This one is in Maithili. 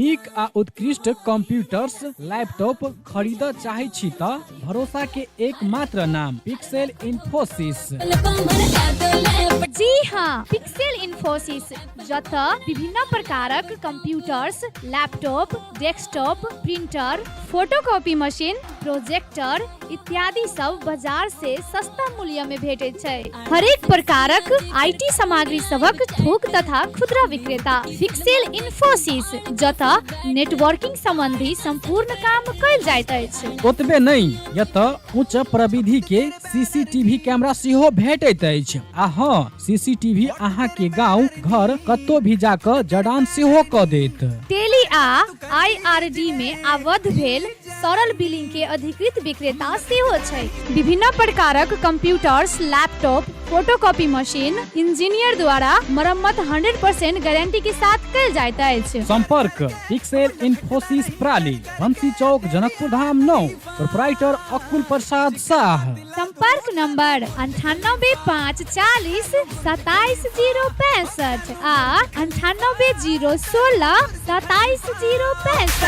नीक आ उत्कृष्ट कंप्यूटर्स, लैपटॉप खरीदऽ चाहै छी तऽ भरोसा के एकमात्र नाम पिक्सेल इन्फोसिस। जी हाँ, पिक्सेल इन्फोसिस, जतऽ विभिन्न प्रकारक computers, laptop, desktop, printer, photocopy machine, projector इत्यादि सब बाजार से सस्ता मूल्य में भेटैत छै। हरेक प्रकारक IT सामग्री सभक थोक तथा खुदरा विक्रेता पिक्सेल इन्फोसिस, जतऽ नेटवर्किंग संबंधी संपूर्ण काम कयल जाइत अछि। ओतबे नहि, एतऽ उच्च प्रविधि के सीसीटीवी कैमरा सेहो भेटैत अछि। आ हँ, सीसीटीवी अहाँ के गांव घर कतौ भी जा कऽ जड़ान सेहो कऽ देत। टेली आ आईआरडी में आबद्ध भेल सरल बिलिंग के अधिकृत विक्रेता सेहो छै। विभिन्न प्रकारक computers, laptop, photocopy machine engineer द्वारा मरम्मत 100% गारंटी के साथ कयल जाइत अछि। संपर्क पिक्सेल इन्फोसिस प्राली, बंसी चौक, जनकपुर धाम 9, प्रोपराइटर अकुल प्रसाद शाह। संपर्क नंबर 98 5 40 27 0 65 आ 98 0 16 27 0 65।